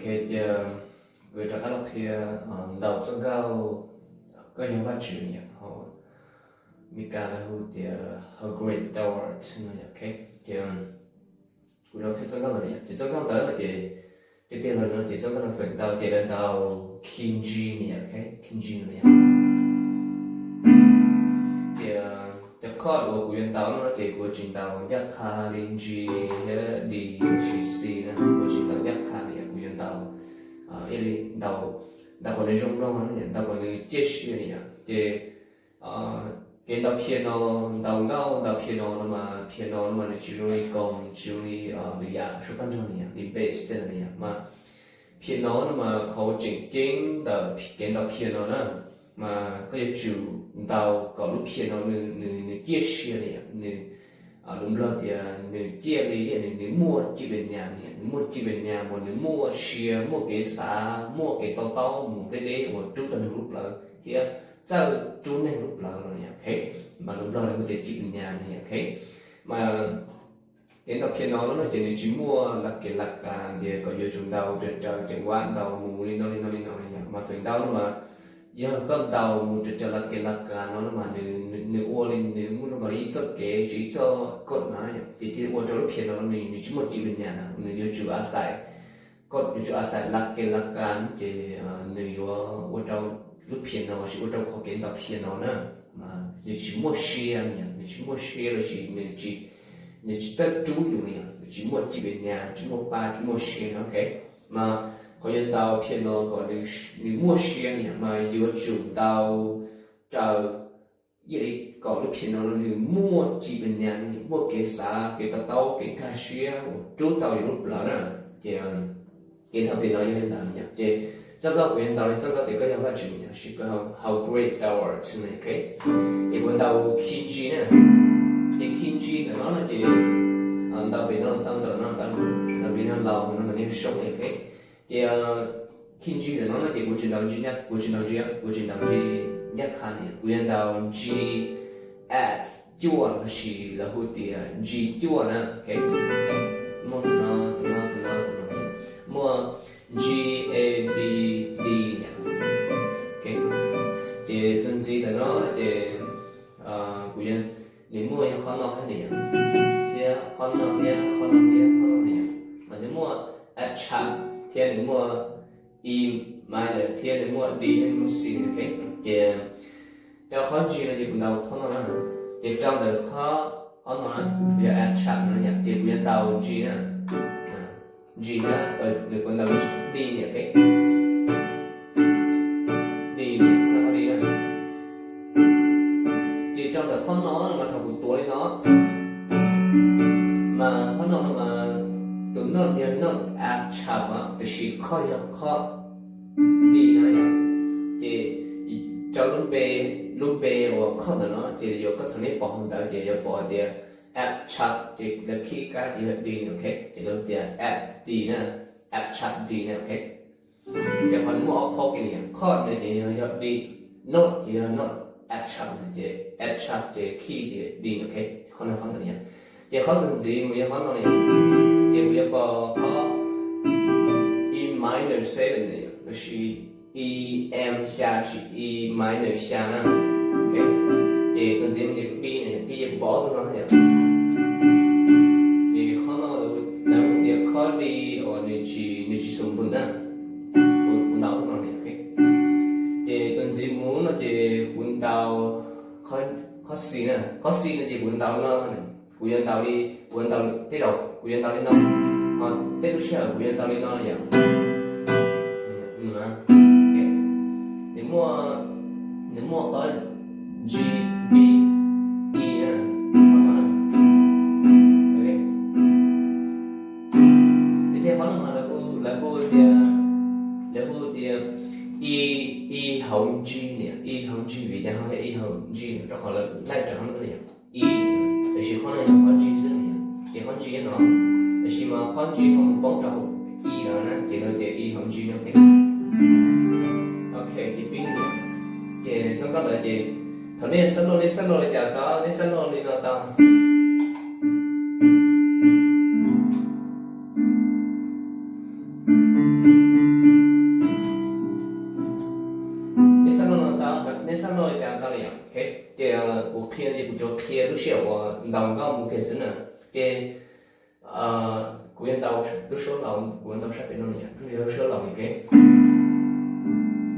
Ok, tias kuv rov qab los qhia ntaus txoj nkauj Koj yog Vajtswv no yom, hauv Meskas lawv hu tias How Great Thou Art no yom. Ok, ces kuv los qhia txoj nkauj ntawd no yom, ces txoj nkauj ntawd no ces tiag tiag los no ces txoj nkauj no feem ntau ces lawv ntaus key G no yom, ok, key G no yom. Ces cov chord uas kuv yuav ntaus no ces kuv tsis ntaus ncaj qha li G thiab D lossis C na, kuv tsis ntaus ncaj qha li, kuv yuav ntaus ib yam li ntaus, ntaus kom nws zoo mloog no, ntaus kom nws ciaj sia li yom. Ces kev ntaus piano, ntaus nkauj ntaus piano no mas piano no mas nws tsis zoo li koos, tsis zoo li lwm yam suab paj nrog li yom, li bass tej no li yom. Mas piano no mas qhov tseem ceeb ntawm kev ntaus piano na, mas koj yuav tsum ntaus kom lub piano nws, nws ciaj sia li yom, nws lus Nplog tias nws ciaj li, nws muaj cim ves nyas li, nws muaj cim ves nyas uas nws muaj sia, muaj kev xav, muaj kev to taub mus deb deb uas rub tau neeg lub plawv thiab txawj rub neeg lub plawv no yom, ok. Mas lus Nplog lawv hu tias cim ves nyas no yom, ok. Mas kev ntaus piano no ces nws tsis muaj laj kev laj kas tias kom yuav tsum ntaus raws raws ceem vaj ntaus mus li no li no li no li yom. Mas feem ntau no mas yog koj ntaus mus raws raws laj kev laj kas no mas nws ua li nws muaj zoo nkaus li ib txoj kev, ib txoj koj na yom, ces thiaj ua rau lub piano no nws tsis muaj cim ves nyas na, nws yuav tsum a xais, koj yuav tsum a xais laj kev laj kas ces nws yuav ua rau lub piano lossis ua rau qhov kev ntaus piano na, nws tsis muaj sia li yom, nws tsis muaj sia lossis nws tsis, nws tsis txawj rub yus li yom, nws tsis muaj cim ves nyas, tsis muaj pa, tsis muaj sia no, ok. Mas qhov yuav ntaus piano kom nws muaj sia li yom mas yuav tsum ntaus raws ib yam li kom lub piano no nws muaj cim ves nyas, nws muaj kev xav, kev to taub, kev nkag siab uas rub tau yus lub plawv na. Ces kev ntaus piano yog li ntawd yom. Ces txoj nkauj kuv yuav ntaus li txoj nkauj tias Koj yog Vajtswv no yom, How Great Thou Art no, ok. Ces kuv ntaus key G na, ces key G ntawm no no ces ntaus pem no tau, ntawm no tau, ntawm pem no laus, ntawm no yog soob, ok. Ces key G ntawm no no ces kuv tsis ntaus G, kuv tsis ntaus G, kuv tsis ntaus G ncaj qha li, kuv yuav ntaus G add cuaj lossis lawv hu tias G cuaj na, ok. Muaj tus no, tus no, tus no, tus no, muaj G, A, B, D yom, ok. Ces txuas ntxiv ntawm no ces kuv yuav, nws muaj yog qhov no thiab ni yom, thiab qhov no thiab qhov no thiab qhov no ni yom. Mas nws muaj F sharp thiab nws muaj E minor thiab nws muaj D thiab nws muaj C, ok. Ces rau qhov G no ces kuv ntaus qhov no na, ces rau ntawm qhov, qhov no na, kuv yog F sharp no yom, ces kuv yuav ntaus G na, G na, nws kuv ntaus D ni, ok. D ni, qhov D na. Ces rau ntawm qhov no mas thaum kuv tuav li no, mas qhov no no mas tus noj yog noj F sharp, tiam sis qhov yog qhov D no yom. Ces rau lub npe, lub npe uas qhov ntawm no ces yuav, koj thaum nej pom hauv ntawv ces yuav pom tias F sharp ces lawv khij kab ces yog D ni, ok. Ces lawv tias F D na, F sharp D na, ok. Ces qhov muaj ob qhov kiag ni, qhov no ces yog D, noj ces yog noj F sharp, ces F sharp ces khij ces D ni, ok. Qhov no qhov ntawm no. Ces qhov tus ntxiv mus yog qhov no ni, ces kuv yuav pom qhov E minor seven ni, lossis E M xya lossis E minor xya na, ok. Ces tus ntxiv mus ces kuv D ni, D ces kuv pom ob tug no na yom. Ces qhov no lawv hu tias qhov D uas nws tsis, nws tsis xum npws na, kuv ntaus ob tug no ni, ok. Ces tus ntxiv mus no ces kuv ntaus qhov C na, qhov C no ces kuv ntaus no, kuv yuav ntaus li, kuv yuav ntaus tej zaum kuv yuav ntaus li no, ho tej lub sij hawm kuv yuav ntaus li no yom. Nws muaj, nws muaj qhov G, B, E na, qhov no na, ok. Ces qhov no mas lawv hu, lawv hu tias, lawv hu tias E, E hauv G ni, E hauv G, vim cas ho yog E hauv G ni, rau qhov lawv laij raws qhov no ni yom. E, tiam sis qhov no yog qhov G xwb ni yom, ces qhov G no, tiam sis mas qhov G ho mus poob rau hauv E no na, ces lawv tias E hauv G no, ok. Ok, ces pib, ces txoj nkauj ntawd ces thaum nej xab loj, nej xab loj li cas tau, nej xab loj li no tau. Qhia ces kuv tsuas qhia lub sij hawm uas ntaus nkauj mus kiag xwb na. Ces kuv yuav ntaus lub suab laus, kuv yuav ntaus sab pem no na yom, lub suab laus, ok.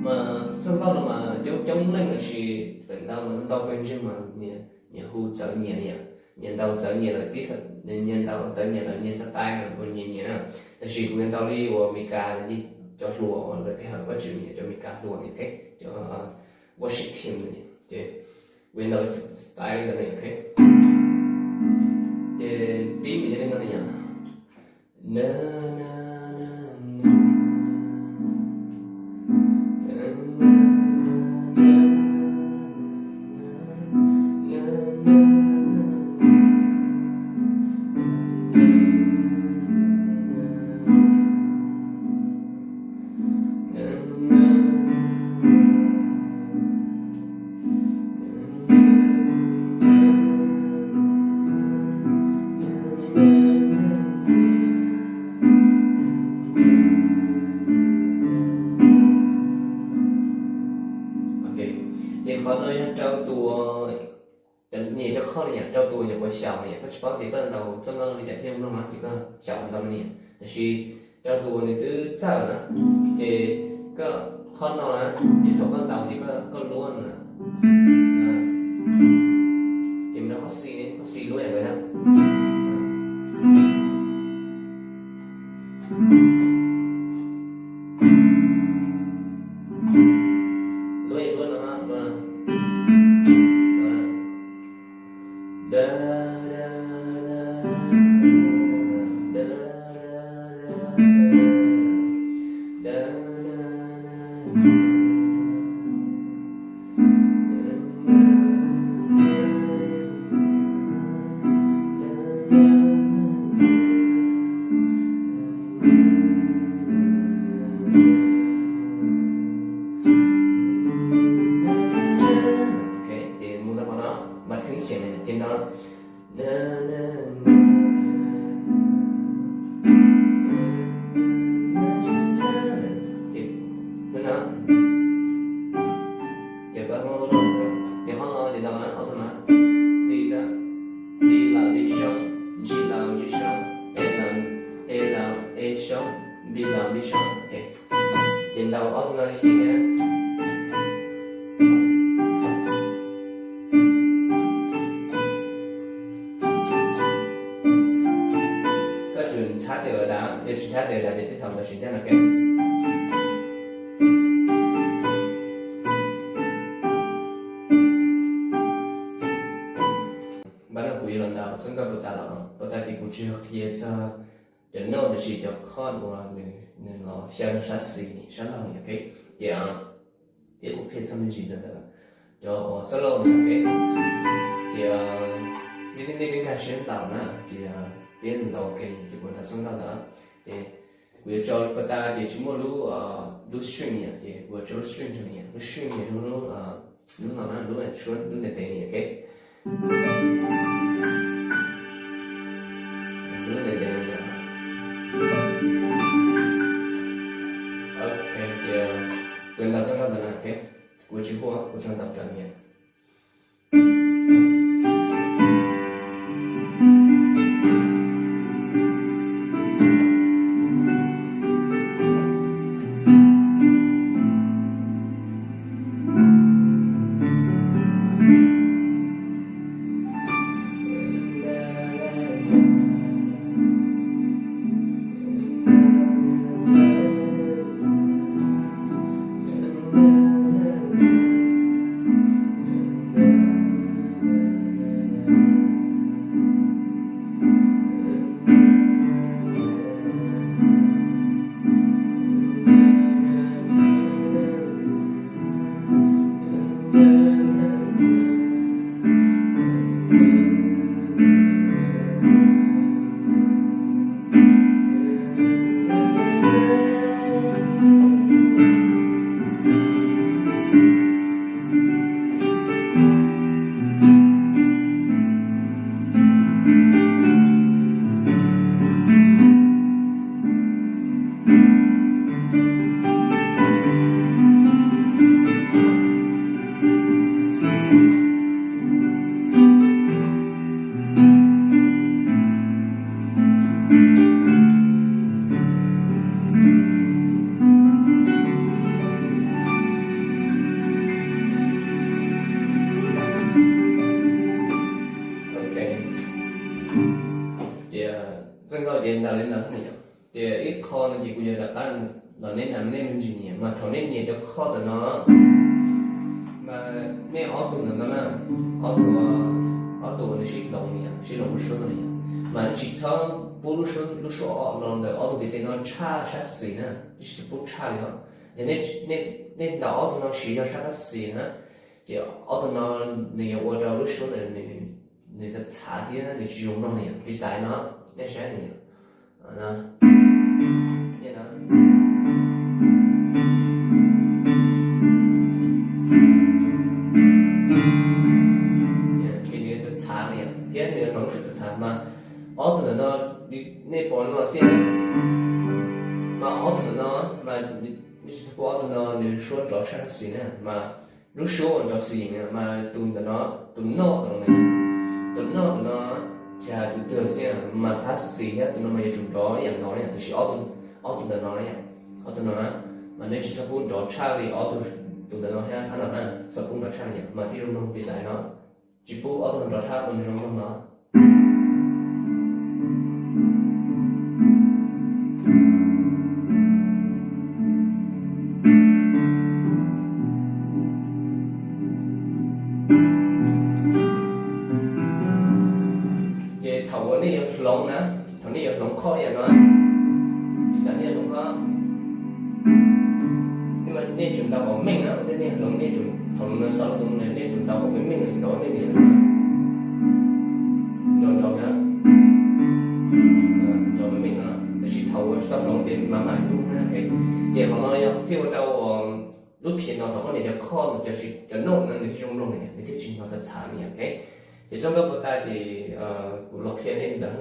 Mas txoj nkauj no mas coob coob leej lossis feem ntau mas ntau pes tsawg mas nyias hu txawv nyias li yom. Nyias ntaus txawv nyias lawm tib, nyias ntaus txawv nyias lawm nyias xav tai no uas nyias nyias na. Tab sis kuv yuav ntaus li uas Meskas, cov hluas uas lawv tej hawm Vajtswv, cov Meskas hluas, ok, cov worship team no ces kuv yuav ntaus li style li ntawd ne, ok. Ces pib mus yog li no ne yom. Ok, ces qhov no yog rau tus, nyias cov khoj li yom, rau tus nyuam qhuav xyaum li yom, koj tsis paub tias koj ntaus txoj nkauj no li cas thiaj mloog no ces koj xyaum ntaus li yom. Tab sis rau tus uas nws twb txawj na, ces koj qhov no na, ces thaum koj ntaus ces koj luab no na. Ces mus rau qhov xi, qhov xi luab yam nkaus na. Luab yam luab no na, luab no. Ok, ces mus rau qhov no, mas khwv xiam ces no. Ces, ces qhov no ces ntaus na, ob tug na, li xab, li laus li xyoob, ntsis laus ntsis xyoob, e laus e laus e xyoob, npis laus npis xyoob, ok. Ces ntaus ob tug no li xib thiab. Koj tsuas ntshab tes los dav, yog tsis ntshab tes los dav ces tej thaum ntaus tsis ncaj no, ok. Npaj no kuv yuav los ntaus txoj nkauj puag ta los, puag ta ces kuv tsis yog qhia txog cov note los sis cov chord uas nws los xyaw rau sab xis sab laug, ok. Ces thiab kuv qhia txog me ntsis ntawm cov uas solo no, ok. Ces nej, nej, nej nkag siab ntaus na, ces peb ntaus ua ke ces kuv ntaus txoj nkauj ntawd. Ces kuv yuav tso puag ta ces tsis muaj lub, lub string yom, ces kuv yuav tso lub string rau ni, lub string yog lub, lub no na, lub, lub ntev ntev ni, ok. Lub ntev ntev ni. Ok, ces kuv ntaus txoj nkauj ntawd na, ok. Kuv tsis hu, kuv tsuas ntaus raws ni. Ok. Ces txoj nkauj ces nws li ntawd ne yom. Ces ib qho no ces kuv yuav rov qab los neb na, nej me ntsis nias mas thaum nej nias cov chord ntawm no, mas nej ob tug ntawm no na, ob tug, ob tug uas nws sib hloov li yom, sib hloov lub suab no li yom, mas nej tsis txhob pub lub suab, lub suab ob no ntawm ob tug tim tej no tshaj sab xis na, nej tsis txhob pub tshaj li os. Yog nej ntaus ob tug no siv zog sab qab xis na, ces ob tug no nws yuav ua rau lub suab ntawd nws txhav txhav thiab nws tsis zoo mloog li yom. Piv xam no, nej saib li yom. Ces nws txhav txhav li yom, thiab nws yuav hloov lub suab txhav txhav mas ob tug ntawm no, nej pom no xwb, mas ob tug ntawm no, mas nej tsis txhob pub ob tug no nws suab nrov sab qab xis na, mas lub suab uas nrov xis yees mas tus ntawm no, tus noj ntawm no, tus noj ntawm no, tsis hais tus twg xwb mas phab xis thiab tus no mas yuav tsum nrov ib yam nkaus na yom, tab sis ob tug ntawm no na yom, ob tug no na, mas nej tsis txhob pub nrov tshaj li ob tug, tus ntawm no thiab phab no na, txhob pub nrov tshaj li yom mas thiaj zoo mloog. Piv xam no, tsis pub ob tug no nrov tshaj mas nws zoo mloog no. Ces thaum uas nej yuav hloov na, thaum nej yuav hloov chord ib yam no, piv xam nej yuav hloov chord, nej tsum ntaus kaum meej na, ua ntej nej hloov nej tsum, thaum no xaus rau tus no nej tsum ntaus kaum meej meej nrov meej meej na, nrov nrov na, nrov meej meej no, tab sis thaum uas tsis tau hloov ces mam mam yug na. Ces qhov no yog thiaj ua rau lub piano thaum koj nias cov chord no, cov noj no nws thiaj zoo mloog li, nws thiaj tsis hnov txhav txhav li. Ces txoj nkauj puas tag ces kuv los qhia nej li ntawd.